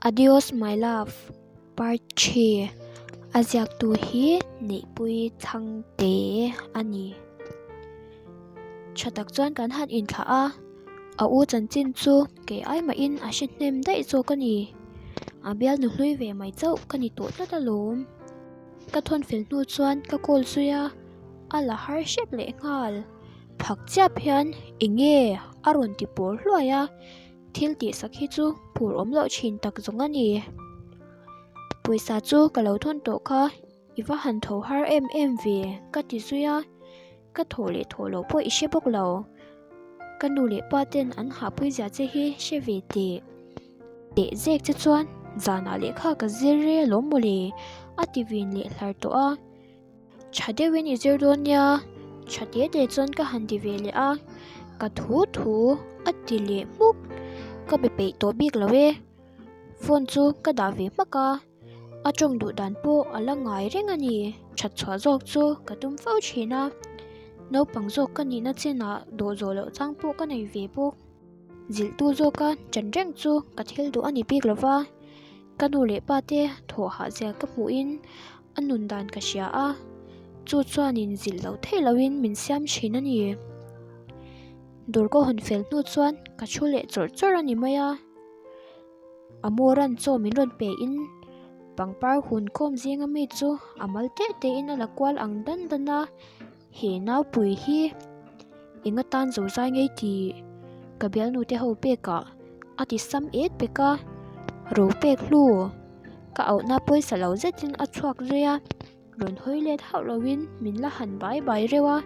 Adios my love part 3 a ziaktu hi Neihpui Chhangte a ni. Tha tak chuan kan han inthlah a, a u chanchin chu kei ai mahin a hre hnem daih zawk a ni. A bialnu hlui ve mai chauh ka ni tawh tlat alawm. Ka thawn fel hnu chuan ka call zui a, a la har hrep leh nghal. Phak chiap hian eng nge a rawn ti pawl hluai a, thil tihsak hi chu phur awm loh thin tak zawng a ni. Pawisa chu ka lo thawn tawh kha i va han tho har em em ve ka ti zui a, ka thawh leh thawh loh pawh i hre bawk lo. Ka nu leh pa ten an hahpui zia che hi hre ve teh. Teh zek che chuan zanah lehkha ka zir rei alawm mawle a ti vin leh hlar tawh a. Tha deuhin i zir dawn nia, tha te te chuan ka han ti ve leh a, ka thu thu a ti leh hmuk, ka be peih tawh bik lo e, phone chu ka dah ve hmak a, a tawng duh dan pawh a la ngai reng a ni, that chhuah zawk chu ka tum fo thin a, naupang zawk ka nihna chinah dawh zawh loh chang pawh ka nei ve bawk. Zilhtu zawka chan reng chu ka thil duh a ni bik lo va, ka nu leh pa te thawh hah zia ka hmuhin a nun dan ka hria a, chu chuanin zilh loh theih lohin min siam thin a ni. Dawr ka hawn fel hnu chuan ka thu leh chawrh chawrh a ni mai a, Amoran chaw min rawn pe in pangpar hun khawm zinga mi chu a mal teh teh in a la kual ang dan dan a. He naupui hi eng atan zo zai ngei tih ka bialnu te ho pekah a ti sam et pek a, ro pek hlu ka auhna pawisa lo zetin a chhuak zui a, rawn hawi let hauh lovin min la han bai bai reuh a,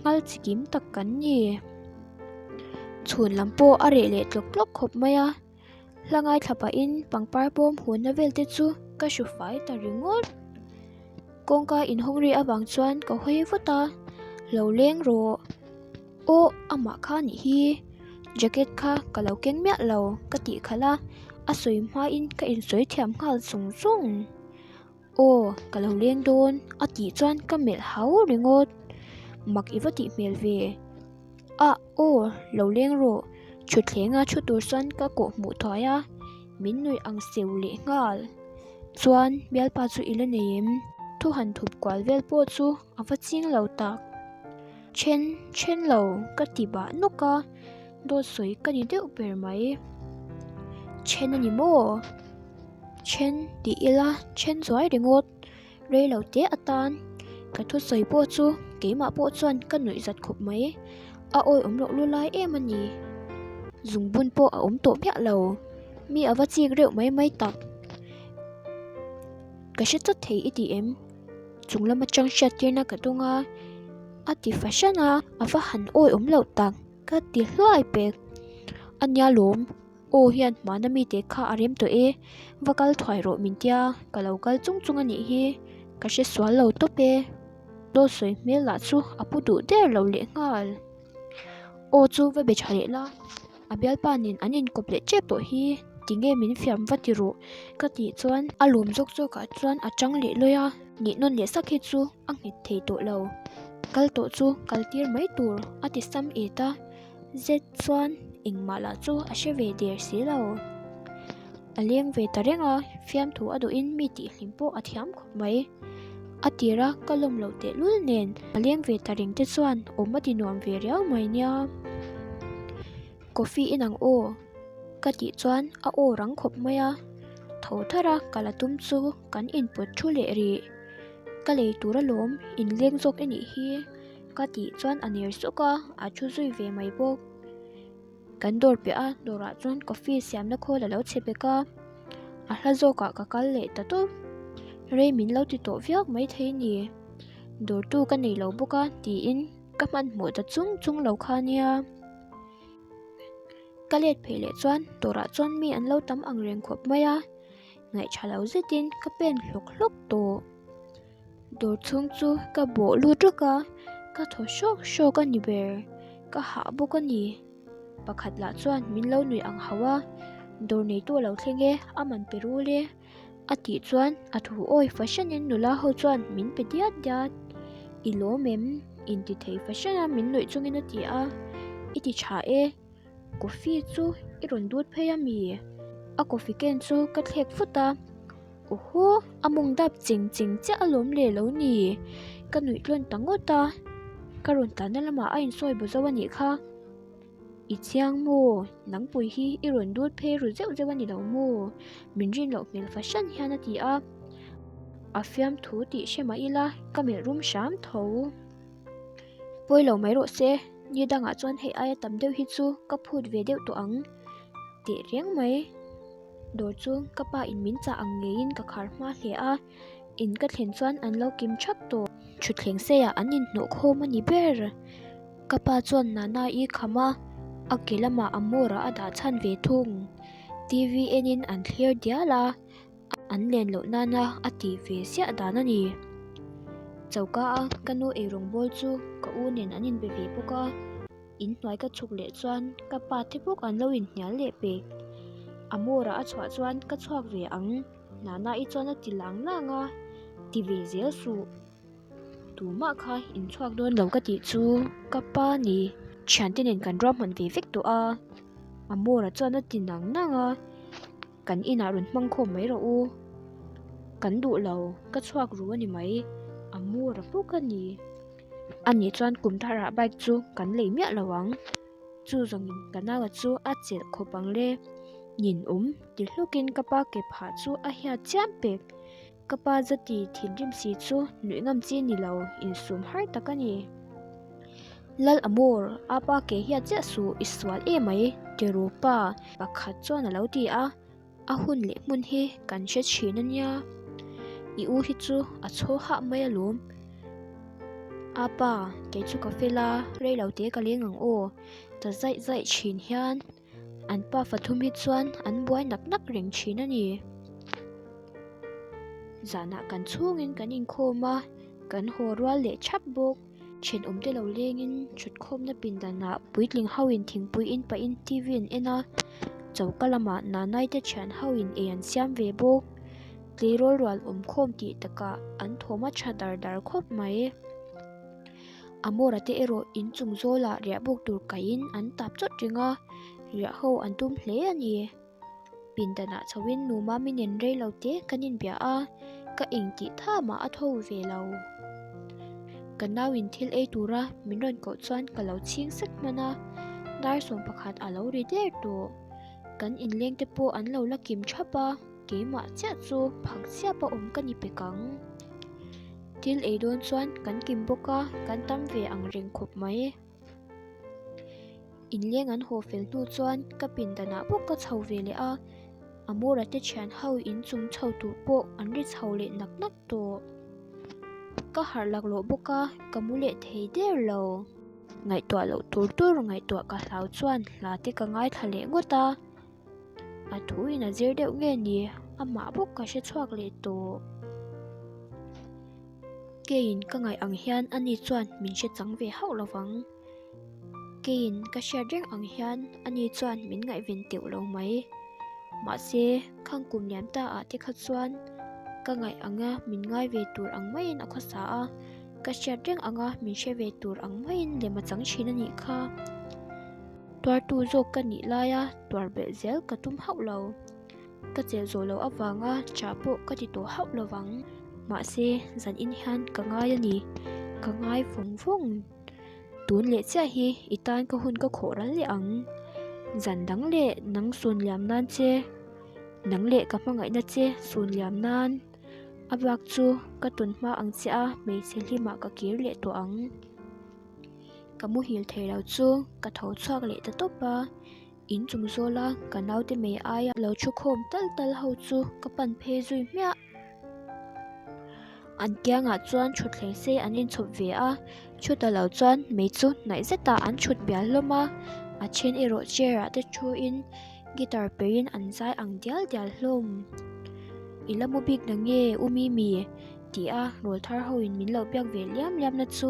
nghal chi kim tak kan ni. Chhun lam pawh a reh leh tlawk tlawk khawp mai a, hla ngaithla pahin pangpar bawm hunna vel te chu ka hru fai ta ringawt. Kawngka inhawng ri avang chuan ka hawi vut a, lo leng rawh. Aw amah kha nih hi, jacket kha ka lo keng miah lo ka tih khalh a, a sawi hmain ka insawi thiam nghal zung zung. Aw ka lo leng dawn a tih chuan ka melh hau ringawt, mak i va tih hmel ve. A aw lo leng rawh, thuthlenga thu tur chuan ka kawh hmuh thuai a, min nuih ang seu leh nghal. Chuan bialpa chu i la nei em? Thu han thup kual vel pawh chu a va ching lo tak. Then then lo ka ti bah nawk a, dawt sawi ka ni deuh ber mai. Then a ni maw? Then tih ila then zuai ringawt. Rei lo te atan ka thusawi pawh chu keimah pawh chuan ka nuih zat khawp mai. A awi awm loh lu lai em a ni. Zungbun pawh a awm tawh miah lo. Mi a va chik reuh mai mai tak. Ka hre chawt thei i ti em? Chung lam atang hriat tirna ka dawng a, a ti fahran a, a va han awi awm loh tak ka ti hluai pek. A nia lawm. Aw hian hmana mite kha a rem tawh e, va kal thuai rawh min tia, ka lo kal chung chung a nih hi, ka hre sual lo tawp e. Dawt sawi hmel lah chu a pu duh der lo leh nghal. Aw chu va be tha leh la, a bialpa nen an inkawp leh tep tawh hi, tinge min fiam va ti rawh ka tih chuan a lawm zawk zawkah chuan a tang leh lawi a, nih nawn leh sak hi chu a nghet thei tawh lo. Kal tawh chu kal tir mai tur a ti sam et a. Zet chuan engmah lah chu a hre ve der si lo. A leng ve ta reng a, fiamthu a duhin mi tihhlim pawh a thiam khawp mai. A tira ka lawm loh tehlul nen a leng ve ta reng te chuan awm a ti nuam ve riau mai nia. Coffee in ang aw ka tih chuan a aw rang khawp mai a, tho thar a ka la tum chu kan inpawt thu leh rih. Ka lei tur alawm inleng zawk i nih hi. Ka tih chuan a ner suk a, a thu zui ve mai bawk. Kan dawr piah a, dawrah chuan coffee siamna khawl a lo chhe bek a, a hla zawkah ka kal leh ta tawp. Rei min lo ti tawh viau mai thei ni. Dawrtu ka nei lo bawk a tiin ka hmanhmawh ta chung chung lo kha nia. Ka let phei leh chuan dawrah chuan mi an lo tam ang reng khawp mai a, ngaihṭha lo zetin ka pen hlawk hlawk tawh. Dawr chhung chu ka bawh lut rawk a, ka thaw hrawk hrawk a ni ber, ka hah bawk a ni. Pakhat lah chuan min lo nuih ang hauh a, dawr neitu a lo thleng e, a man pe rul e a tih chuan a thu awi fahranin nula ho chuan min pe diat diat. I lawm em? Inti thei fahran a min nuih chungin a ti a, i ti tha e. Coffee chu i rawn dut phei a mi? A coffee ken chu ka thlek fut a, Awhaw, a mawng dap cheng cheng chiah alawm le lo ni? Ka nuih tlawn ta ngawt a, ka rawn tlanna lamah a insawi bu zo a nih kha. I chiang maw? Nangpui hi i rawn dut phei ru zeuh zeuh a ni lo maw? Min rin loh hmel fahran hian a ti a. A fiamthu tih hre mah ila ka melh rum hram tho. Pawi lo mai rawh se, ni dangah chuan hei aia tam deuh hi chu ka phut ve deuh tawh ang teh reng mai. Dawr chu ka pa in min chah ang ngeiin ka khar hma hle a, in ka thlen chuan an lo kim thap tawh. Thutthleng seiah an inhnawh khawm a ni ber. Ka pa chuan Nana i kham a, a ke lamah a mawrah a dah chhan ve thung. TV enin an thlir dial a. An len loh nana a tih ve ziah dan a ni. Choka a ka nu eirawng bawl chu ka u nen an inbe ve bawk a, in hnuai ka chhuk leh chuan ka pa te bawk an lo inhnial leh pek. Amora a chhuah chuan ka chhuak ve ang, Nana-i chuan a ti lang lang a, ti ve zel suh. Tumah kha in chhuak dawn lo ka tih chu ka pa ni. Thiante nen kan ruahman ve vek tawh a, Amora chuan a ti nang nang a. Kan inah rawn hmang khawm mai rawh u. Kan duh lo, ka chhuak ru a ni mai. A mur a bawk a ni. Ani chuan kum tharah bike chu kan lei miah lo ang. Chu zawngin ka naua chu a chelh khawp ang le. Nin awm ti hlukin ka pa ke phah chu a hiat chiam pek. Ka pa zati thinrim si chu nuih ngam chi ni lo, insum har tak a ni. Lal Amor, a pa ke hiat chiah suh, i sual em mai, tiru pa pakhat chuan a lo ti a, a hun leh hmun hi kan hre thin a nia. I u hi chu a chhaw hah mai alawm. A pa, kei chu ka fel a, rei lo te ka leng ang aw, ta zaih zaih thin hian. An pa fathum hi chuan an buai nak nak reng thin a ni. Zanah kan chhungin kan inkhawm a, kan haw rual leh thap bawk. Thenawmte lo lengin thutkhawmna pindanah puitling hoin thingpui in pahin TV an en a, choka lamah Nanaite thian hoin ei an siam ve bawk. Tleirawl rual awmkhawm tih takah an thawm a tha dar dar khawp mai. Amora te erawh in chung zawlah riah buk tur kaihin an tap chawt reng a, riah ho an tum hle a ni. Pindanah chhoin nu Mami nen rei lo te kan inbia a, ka engtih tha mah a tho ve lo. Ka nauin thil ei tura min rawn koh chuan ka lo chhing sek hman a, dar 11 a lo ri der tawh. Kan inleng te pawh an lo la kim thap a, keimah chiah chu phak chiap a awm ka ni pek ang. Thil ei dawn chuan kan kim bawk a, kan tam ve ang reng khawp mai. Inleng an haw fel hnu chuan ka pindanah bawk ka chho ve leh a, Amora te thian ho in chung chho tur pawh an ri chho leh nak nak tawh. Ka harh laklawh bawk a, ka mu leh thei der lo. Ngaihtuah loh tur tur ngaihtuah ka hlau chuan hla te ka ngaithla leh ngawt a. A thu in a zir deuh nge ni? Amah bawk ka hre chhuak leh tawh. Keiin ka ngaih ang hian ani chuan min hre chang ve hauh lo vang. Keiin ka hriat reng ang hian ani chuan min ngaihven teuh lo mai. Mahse, khang kum liam ta ah te kha chuan ka ngaih anga min ngai ve tur ang maiin a khawsa a, ka hriat reng anga min hre ve tur ang maiin lem a chang thin a nih kha. Tuartu zawk ka nih laia tuar belh zel ka tum hauh lo. Ka chelh zawh loh avanga chah pawh ka ti tawh hauh lovang. Mahse, zan in hian ka ngai a ni. Ka ngai vawng vawng. Tun leh chiah hi i tan ka hun ka khawh ral leh ang. Zan dang leh nang sun liam nan che, nang leh ka hmangaihna che sun liam nan. A bak chu ka tun hma ang che a hmeichhe hlimah ka kir leh tawh ang. Ka muhil thei lo chu ka tho chhuak leh ta tawp a, in chung zawla ka naute mei aia lo thu khawm tal tal ho chu ka pan phei zui hmiah. An kiangah chuan thutthleng sei an inchhawp ve a, thu ta lo chuan mei chu hnaih zetah an thut bial hlawm a, a then erawh chair ah te thuin guitar perin an zai ang dial dial hlawm. I la mu bik na nge u Mimi? Ti a rawl thar ho in min lo biak ve liam liam na chu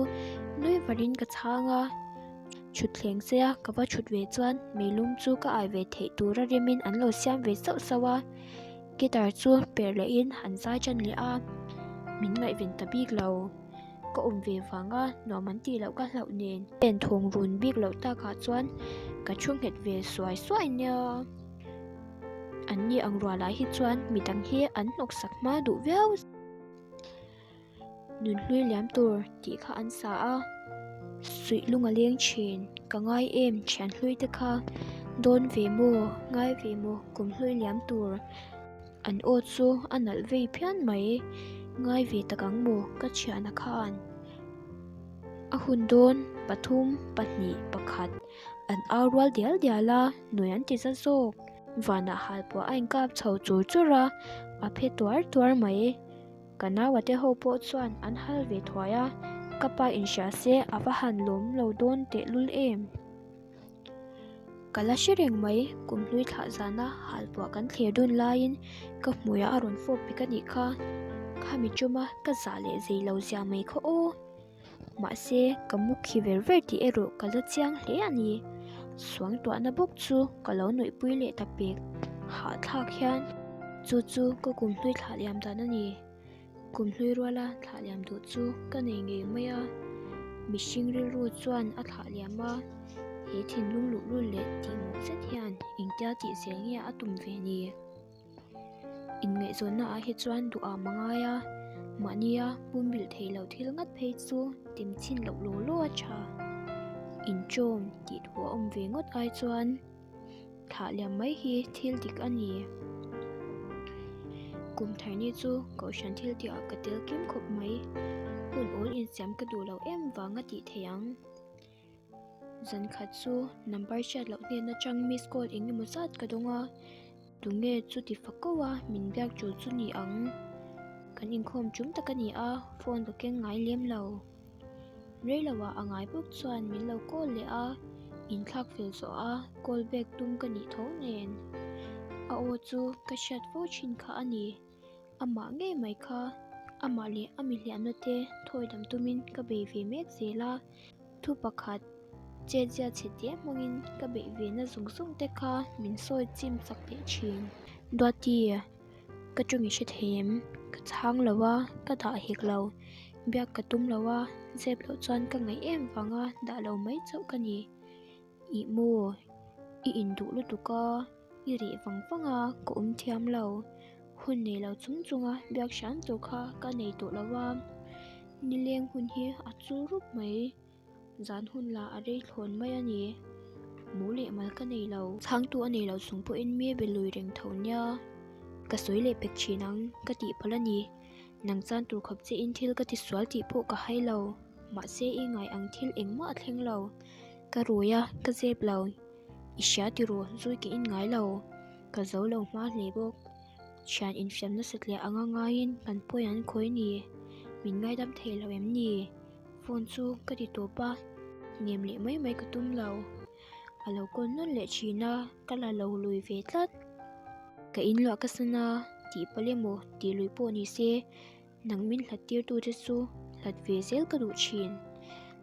nui var in ka chhang a, thutthleng che a ka va thut ve chuan meilum chu ka ai ve theih tur a rem in an lo siam ve sauh sauh a, guitar chu per leh in an zai tan leh a, min ngaihven ta bik lo. Ka awm ve vang a nuam an tih loh ka hlauh nen. Pen thawng run bik loh takah chuan ka thu nghet ve suai suai nia. An ni ang rualah hi chuan midang hi an hnawksak hma duh viau. Nunhlui liam tur tih kha an sa a, suih lung a leng thin. Ka ngai em thian hlui te kha dawn ve maw, ngai ve maw kum hlui liam tur. An aw chu a nalh vei phian mai, ngai ve tak ang maw ka thiana khan. A hun dawn pathum, pahnih, pakhat an au rual dial dial a, nuai an ti za zawk. Vanah halpuah a inkap chho chur chur a, a phe tuar tuar mai. Ka naua te ho pawh chuan an hal ve thuai a, ka pa inhria se a va han lawm lo dawn tehlul em. Ka la hre reng mai, kum hlui thlah zana halpuah kan thlir dun laiin ka hmuiah a rawn fawp pek a nih kha. Khami chuma ka zah leh zei lo zia mai kha aw. Mahse, ka mu khi ver ver tih erawh ka la chiang hle a ni. Suangtuahna bawk chu ka lo nuihpui leh ta pek hahthlak hian chu chu ka kum hlui thlah liam dan a ni. Kum hlui ruala thlah liam duh chu ka nei ngei mai a, mihring rilru chuan a thlah liam a, he thinlung luhlul leh tihmawh zet hian engtia tih zel nge a tum ve ni? Inngaihzawnna ah hi chuan duh am a ngai a, mahnia pumbilh theih loh thil ngat phei chu tem chhin loh law law a tha. Inṭawm tih thu a awm ve ngawt ai chuan thlah liam mai hi thil dik a ni. Kum tharni chu Kohhran thil tih ah ka tel kim khawp mai. Hun awl insiam ka duh loh em vang a tih theih ang. Zan khat chu number hriat loh hnen atang miss call eng emaw zat ka dawng a, tunge chuti fa ko a min biak tul chu ni ang. Kan inkhawm tum tak a ni a, phone ka keng ngai lem lo. Rei lo ah a ngai bawk chuan min lo call leh a, inthlak fel zawh a call back tum ka nih tho nen. A aw chu ka hriat fo thin kha a ni. Amah ngei mai kha amah leh a mihliamna te thawi dam tumin ka bei ve mek zel a, thu pakhat chetzia chhe te hmangin ka beih ve na zung zung te kha min sawi chim chak leh thin. Duati, ka tawng i hre thei em? Ka chhang lo a, ka dah hek lo. Biak ka tum lo a, zep loh chuan ka ngaih em vanga dah lo mai chauh ka ni. Ih maw? I induh lutuk a, i reh vang vang a, ka awm thiam lo. Hun nei lo chung chunga biak hram tur kha ka nei tawh lo a, nileng hun hi a chul rup mai. Zan hun lah a rei thlawn mai a ni. Mu leh mal ka nei lo. Chhangtu a nei lo chung pawhin mi be lui reng tho nia. Ka sawi leh pek thin ang, ka tih palh a ni. Nang chan tur khawp che in thil ka ti sual tih pawh ka hai lo. Mahse i ngai ang thil engmah a thleng lo. Ka rui a, ka zep lo. I hria tiraw, zui ka in ngai lo. Ka zo lo hma hle bawk. Thian infiam nasa tliah anga ngaiin kan pawi an khawi ni. Min ngaidam thei lo em ni? Phone chu ka ti tawp a, nem leh mai mai ka tum lo. A lo kawl nawn leh thin a, ka la lo lui ve tlat. Ka inluah ka san a, tih palh emaw tih lui pawh ni se, nang min hlat tir tu te chu hlat ve zel ka duh thin.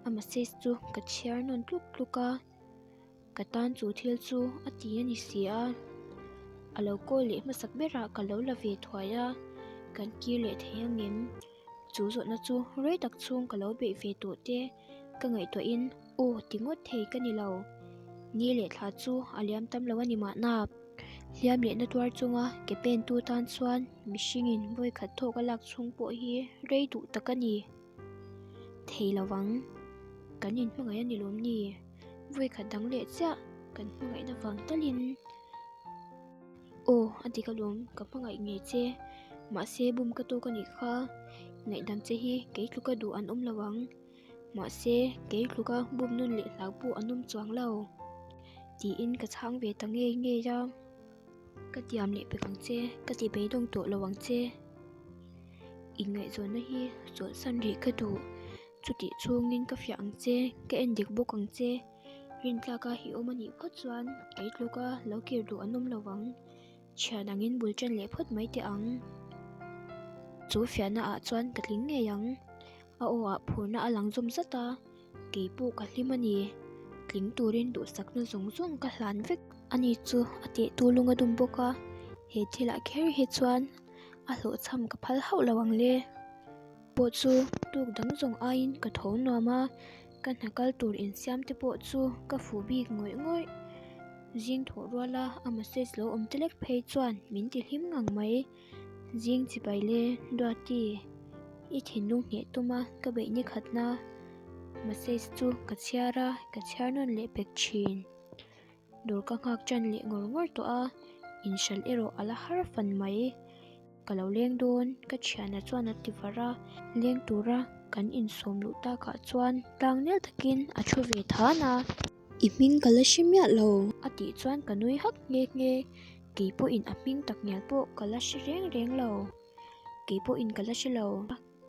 A message chu ka chhiar nawn tluk tluk a, ka tan chu thil chu a ti a ni si a. A lo call leh hmasak berah ka lo la ve thuai a, kan kir leh thei ang em? Chu zawhna chu rei tak chhung ka lo beih ve tawh te ka ngaihtuahin aw ti ngawt thei ka ni lo. Ni leh thla chu a liam tam lo a ni mahna. Hliam leh na tuar chunga ke pen tu tan chuan mihringin vawi khat thawk a lak chhung pawh hi rei duh tak a ni. Thei lo vang. Kan inhmangaih a ni lawm ni? Vawi khat dang leh chiah kan hmangaihna vang talin. Aw, a dik alawm, ka hmangaih ngei che. Mahse, bum ka tawk a nih kha. Ngaihdam che hi kei tluka duh an awm lo ang. Mahse, kei tluka bum nawn leh hlau pawh an awm chuang lo. Tiin ka chhang ve ta ngei ngei a. Ka tiam leh pek ang che, ka ti beidawng tawh lo ang che. Inngaihzawnna hi chawlhsan rih ka duh. Chutih chhungin ka fiah ang che, ka en dik bawk ang che. Rintlaka hi awm a nih phawt chuan kei tluka lo kir duh an awm lo vang. Thian angin bul ṭan leh phawt mai teh ang. Chu fiahna ah chuan ka tling ngei ang. A aw ah phurna a lang zawm zat a, kei pawh ka hlim a ni. Tling turin duhsakna zawng zawng ka hlan vek. Ani chu a tehtu lung a dum bawk a, he thilah kher hi chuan a hlawhchham ka phal hauh lo ang le. Pawh chu tuk dang zawng aiin ka tho nuam a, ka hna kal tur insiam te pawh chu ka fuh bik ngawih ngawih. Zing thawh ruala a message lo awm te lek phei chuan min ti hlim ngang mai. Zing chibai le Duati, i thinlung hneh tuma ka beih ni khatna message chu ka chhiar a, ka chhiar nawn leh pek thin. Dawr ka nghak tan leh ngawr ngawr tawh a, inhralh erawh a la har fan mai. Ka lo leng dawn, ka thiana chuan a ti var a, leng tura kan insawm luh takah chuan tlang nel takin a thu ve than a. I hming ka la hre miah lo a tih chuan ka nui hak nghe nghe, kei pawhin a hming tak ngial pawh ka la hre reng reng lo, kei pawhin ka la hre lo.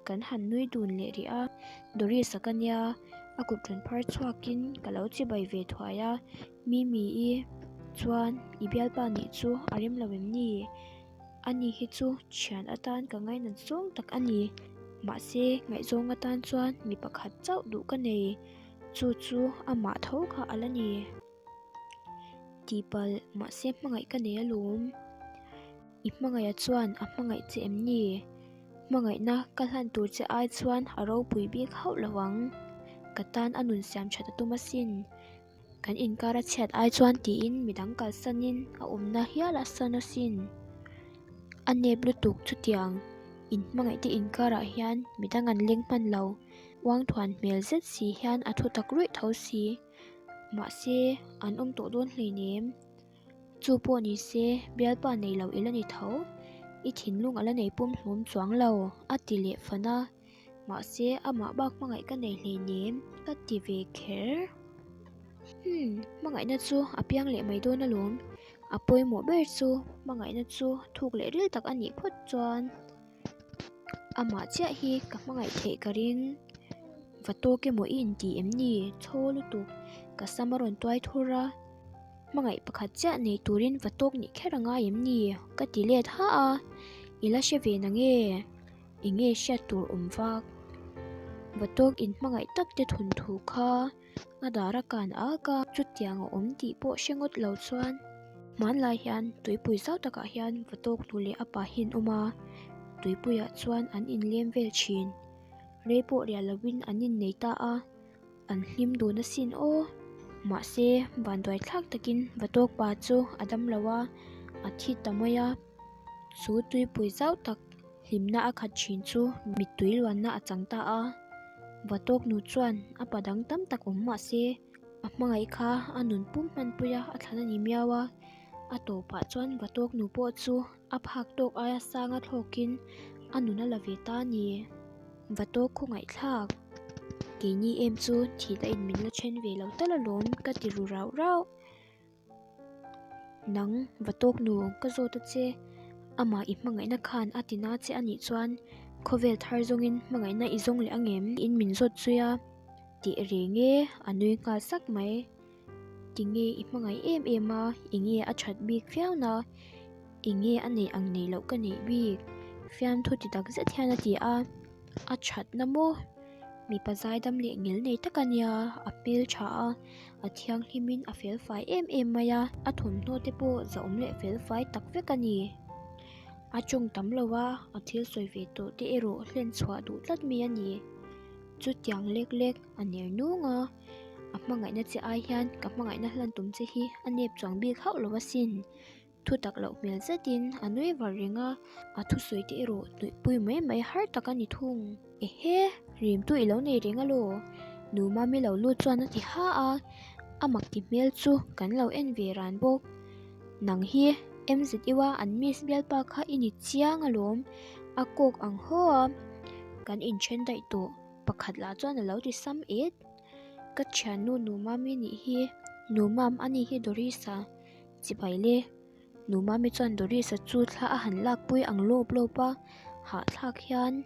Kan han nui dun leh rih a, Doris a ka nia, a kut rawn phar chhuakin ka lo chibai ve thuai a, Mimi-i chuan i bialpa nih chu a rem lo em ni? Ani hi chu thian atan ka ngainat zawng tak a ni, mahse ngaihzawng atan chuan mi pakhat chauh duh ka nei, chu chu amah tho kha a la ni. Tihpalh, mahse hmangaih ka nei alawm. I hmangaiha chuan a hmangaih che em ni? Hmangaihna ka hlan tur che ai chuan a ropui bik hauh lo ang. Ka tan a nun siam that a tum asin. Kan inkar a chhiat ai chuan tiin midang kalsanin a awmna hial a san asin. A nep lutuk chutiang inhmangaihte inkarah hian midang an leng hman lo. Uangthuan hmel zet si hian a thu tak ruih tho si. Mahse, an awm tawh dawn hleinem. Chu pawh ni se, bialpa nei lo i la ni tho. I thinlung a la nei pum hlawm chuang lo, a ti leh fan a. Mahse, amah bak hmangaih ka nei hleinem, ka ti ve kher. Hmm, hmangaihna chu a piang leh mai dawn alawm. A pawimawh ber chu hmangaihna chu thuk leh ril tak a nih phawt chuan. Amah chiah hi ka hmangaih theih ka ring. Va tawk emaw i inti em ni? Chhaw lutuk. Ka sam a rawn tuai thur a. Hmangaih pakhat chiah nei turin va tawk nih kher a ngai em ni? Ka ti let ha a. I la hre ve na nge? Eng nge hriat tur awm vak? Va tawk in hmangaih tak te thawnthu kha a dar a kan ak a. Chutiang a awm tih pawh hre ngawt lo chuan hmanlai hian tuipui zau takah hian va tawk nu leh a pa hi an awm a, tuipuiah chuan an inlem vel thin. Rei pawh riah lovin an innei ta a, an hlim dun asin aw. Mahse, vanduai thlak takin va tawk pa chu a dam lo a, a thi ta mai a. Chu tuipui zau tak hlimna a khat thin chu mittui luanna a chang ta a. Va tawk nu chuan a pa dang tam tak awm mah se, a hmangaih kha a nun pum hmanpui a, a thlan a ni miau a. A tawpah chuan va tawk nu pawh chu a phak tawk aia sanga thlawkin a nun a la ve ta a ni. Va tawk khawngaihthlak, keini em chu thihna in min la then ve lo tal alawm ka ti ru rauh rauh. Nang, va tawk nu, ka zawt a che. Amah i hmangaihna khan a ti na che a nih chuan khawvel thar zawngin hmangaihna i zawng leh angem? Tiin min zawt zui a, tih reng e, a nui nghal sak mai. Tinge i hmangaih em em a, enge a that bik viau na? Enge a neih ang neih loh ka neih bik? Fiamthu ti tak zet hian a ti a, a that na maw? Mipa zaidam leh ngel nei tak a nia, a hmel tha a, a thianghlimin a felfai em em mai a, a thawmhnaw te pawh zahawm leh felfai tak vek a ni. A tawng tam lo a, a thil sawi ve tawh te erawh hlen chhuah duh tlat mi a ni. Chutiang lek lek a ner nung a, a hmangaihna che ai hian ka hmangaihna hlan tum che hi a nep chuang bik hauh lo asin. Thu tak loh hmel zetin a nui var reng a, a thusawi te erawh nuihpui mai mai har tak a ni thung. Ehe, rimtu i lo nei reng alaw? Nu Mami lo lut chuan a ti ha a, a mak ti hmel chu kan lo en ve ran bawk. Nang hi MZU a an miss bialpa kha i ni chiang alawm, a kawk ang haw a, kan inthen daih tawh, pakhat lah chuan a lo ti sam et. Ka thiannu Nu Mami nih hi, Nu Mam a nih hi Doris-a. Chibai le. Nu Mami chuan Doris-a chu thla a han lakpui ang lawp lawp a, hahthlak hian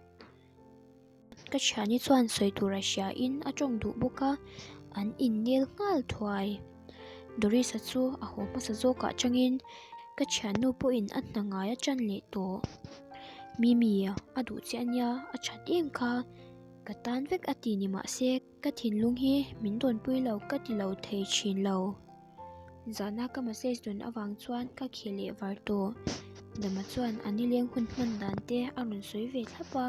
ka thiani chuan sawi tur a hria in a tawng duh bawk a, an innel nghal thuai. Doris-a chu a haw hmasa zawkah changin ka thiannu pawhin a hna ngai a tan leh tawh. Mimi, a duh che ania, a that em kha. Ka tan vek a ti ni mahse ka thinlung hi min dawnpui lo ka ti lo thei thin lo. Zana ka message dawn avang chuan ka khel leh var tawh. Dama chuan a nileng hun hman dan te a rawn sawi ve thlap a,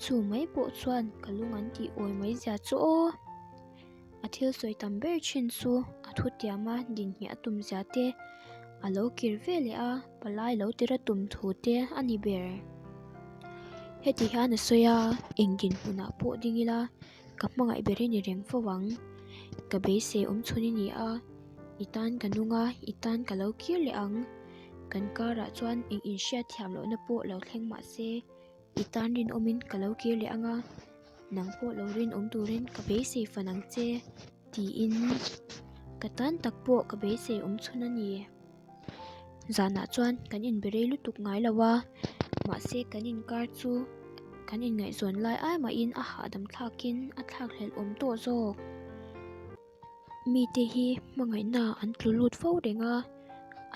chu mai pawh chuan ka lung an tih awi mai zia chu aw. A thil sawi tam ber thin chu a thutiama dinhniah a tum zia te, a lo kir ve leh a, palai lo tira tum thu te a ni ber. Heti hian a sawi a, eng dinhmunah pawh ding ila ka hmangaih ber i ni reng fo ang. Ka beisei awm chhun i ni a, i tan ka nung a, i tan ka lo kir leh ang. Kan karah chuan eng inhriat thiam lohna pawh lo thleng mah se, i tan rinawmin ka lo kir leh ang a, nang pawh lo rinawm turin ka beisei fan ang che, tiin ka tan tak pawh ka beisei awm chhun a ni. Zanah chuan kan inbe rei lutuk ngai lo a, mahse kan inkar chu kan inngaihzawn lai ai mahin a hahdam thlakin a thlakhlelh awm tawh zawk. Mite hi hmangaihna an tlu lut fo reng a,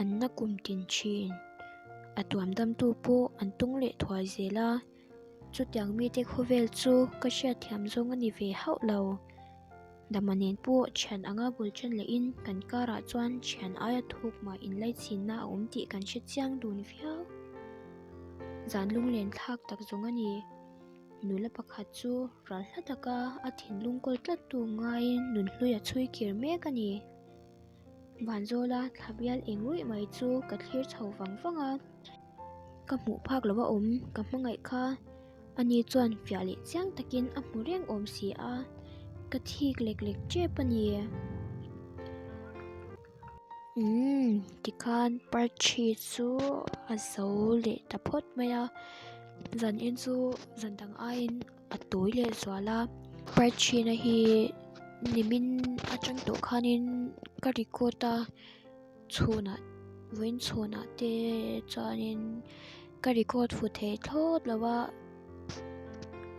an na kum tin thin. A tuam damtu pawh an tung leh thuai zel a, chutiang mite khawvel chu ka hriatthiam zawng a ni ve hauh lo. Dama nen pawh thian anga bul ṭan lehin kan karah chuan thian aia thuk mah inlaichinna a awm tih kan hre chiang dun viau. Zan lunglen thlak tak zawng a ni. Nula pakhat chu ral hla taka a thinlung kawl tlattu ngaiin nunhlui a chhui kir mek a ni. Vanzawla thla bial eng ruih mai chu ka thlir chho vang vang a. Ka hmuh phak lo a awm, ka hmangaih kha. Ani chuan fiah leh chiang takin a hmu reng awm si a, ka thik lek lek tep a ni. Umm, tikhan parthi chu a zo leh ta phawt mai a, zan en chu zan dang aiin a tawi leh zual a, parthina hi nimin atang tawh khanin ka record a. Chhunah vawiin chhunah te chuanin ka record fu thei thlawt lo a,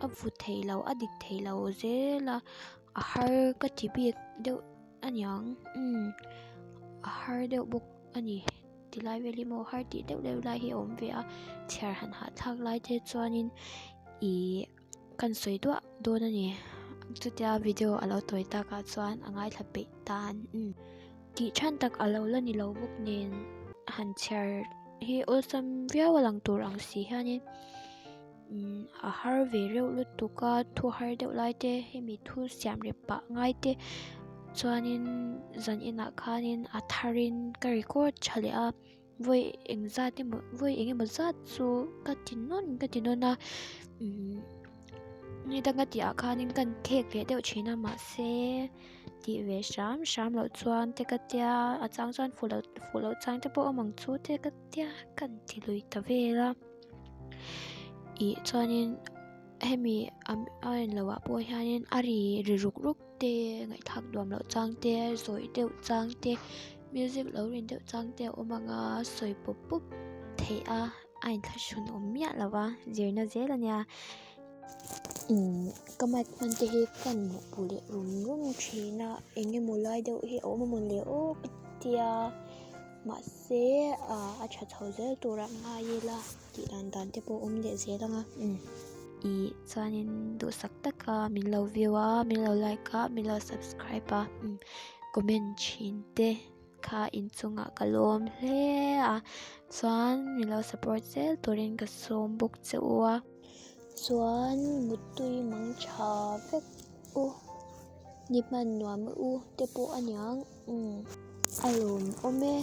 a fu thei lo a dik thei lo zel a, a har ka ti bik deuh a niang umm a har deuh bawk a ni tilai vel hi maw har tih deuh deuh lai hi a awm ve a chhiar han hahthlak lai te chuanin ihh. Kan sawi duah dawn a ni. Chutia video a lo tawi takah chuan a ngaithla peih tan. Umm. Tih than tak a lo la ni lo bawk nen han chhiar hi awlsam viau a lang tur ang si hianin umm a har ve reuh lutuk a thu har deuh lai te hemi thu siam rep pah ngai te chuanin zan inah khanin a tharin ka record tha leh a. Vawi eng zat emaw vawi eng emaw zat chu ka ti nawn ka ti nawn a umm ni danga tih ah khanin kan khek leh deuh thin a mahse tih ve hram hram loh chuan te ka tia a chang chuan fuh loh fuh loh chang te pawh a awm ang chu te ka tia kan ti lui ta vel a ih chuanin hemi a en loh ah pawh hianin a ri ri ruk ruk. Te ngaihthlak nuam loh chang te zawih deuh chang te music lo rin deuh chang te a awm ang a sawi pawp pawp theih a a inthlahrun awm miah lo a zirna zel a nia umm ka mic hman te hi ka mawhpuh leh rum rum thin a eng emaw lai deuh hi a awm amaw le aw ka tia mahse ah a tha chho zel turah ngai ila. Tih dan dan te pawh awm leh zel ang a umm ih chuanin duhsak taka min lo view a min lo like a min lo subscribe a umm comment thin te kha inchungah ka lawm hle a chuan min lo support zel turin ka sawm bawk che u a. Chuan muttui mang tha vek u ni hman nuam u te pawh a niang umm a lawm awm e.